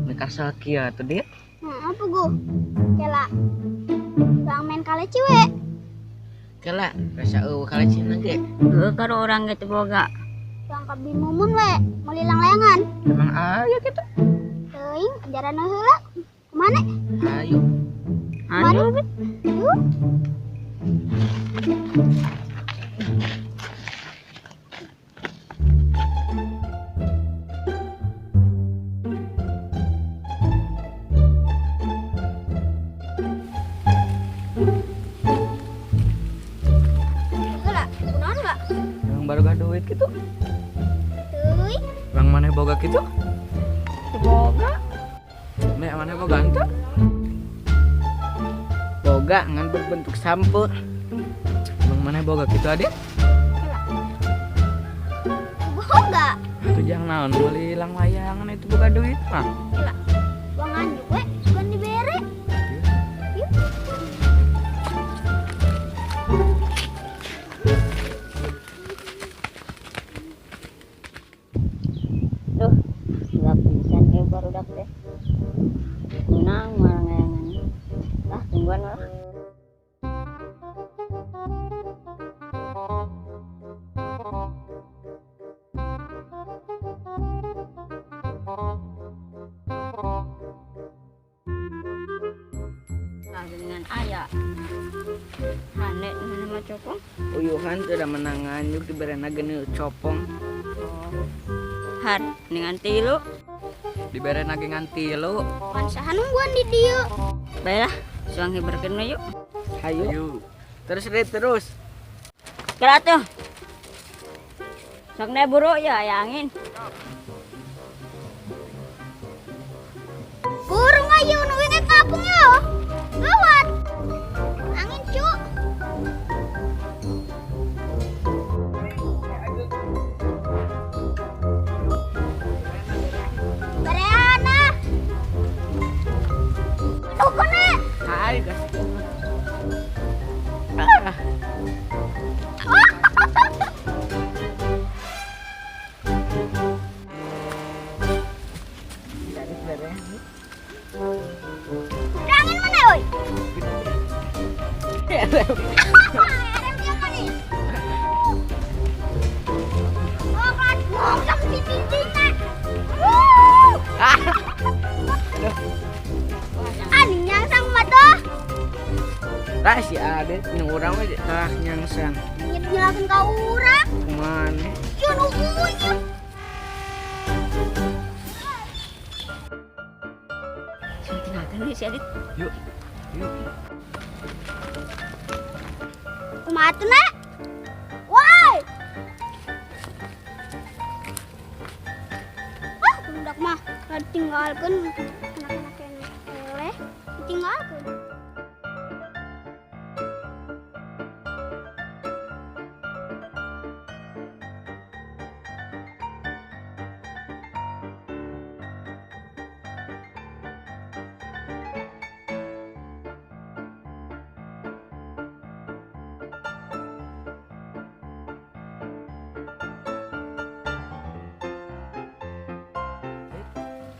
Nekasal kieu atuh dia. Nah, apa gue? Kela. Bang main kaleci we. Kela, rasa eueuh kalecina ge. Heueuh karo urang ge teu boga. Bang kabi mumun we, meuli langlayangan. Emang aya kitu? Teuing ajaran heula. Kemana? Ayo. Ayo. Yuk. Heula, kunaon enggak? Emang baru gak duit gitu? Teuing. Bang mana boga gitu? Teu boga. Nek mana boga ente? Boga ngan berbentuk sampo. Bang mana boga gitu adek? Boga. Itu jangan naon meuli langlayangan itu boga duit mah. Heula. Uang nganjuk we, sugan dibere. Yuk. Duh, gelap pisan ieu barudak teh. Menang malangayangan. Ah, tungguan lah. Dengan aya. Hane mana mah copong? Uyuhan teu da menang nganjuk diberena geuneuh copong. Oh. Hat dengan tilu. Diberena ge ngan tilu. Pan saha nungguan di dieu? Baiklah, suang hiberkeun we yuk. Hayu. Terus deh terus. Kela tuh. Sok ne buru ya aya angin. Burung ayo nu inget ngapung yo. Gawat. Angin cu. Bereana. Aduh kena. Hai gas. Ah. Angin mana oi? Ada dia mana? Oh, kan bongkam si cincin. Aning nyangsang mah tuh. Tah si Ade nu urang mah tah nyangsang. Nyet nyalakeun ka urang. Kumaha? Ieu nu uyeuh. Tinggalkan we si Adit. Yuk. Yuk. Kumaha tuh, Nak? Woi. Ah, budak mah ditinggalkeun anak-anak yang eleh ditinggalkeun.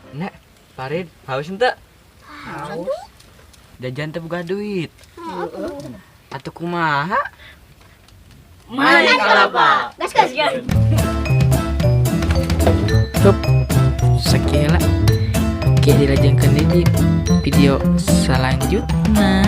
Nek, Farid, haus ente? Haus. Jajan teu boga duit. Atuh kumaha? Main kalapa. Gas gas. Tup. Sekian lah. Oke, dilajengkeun di video selanjutnya.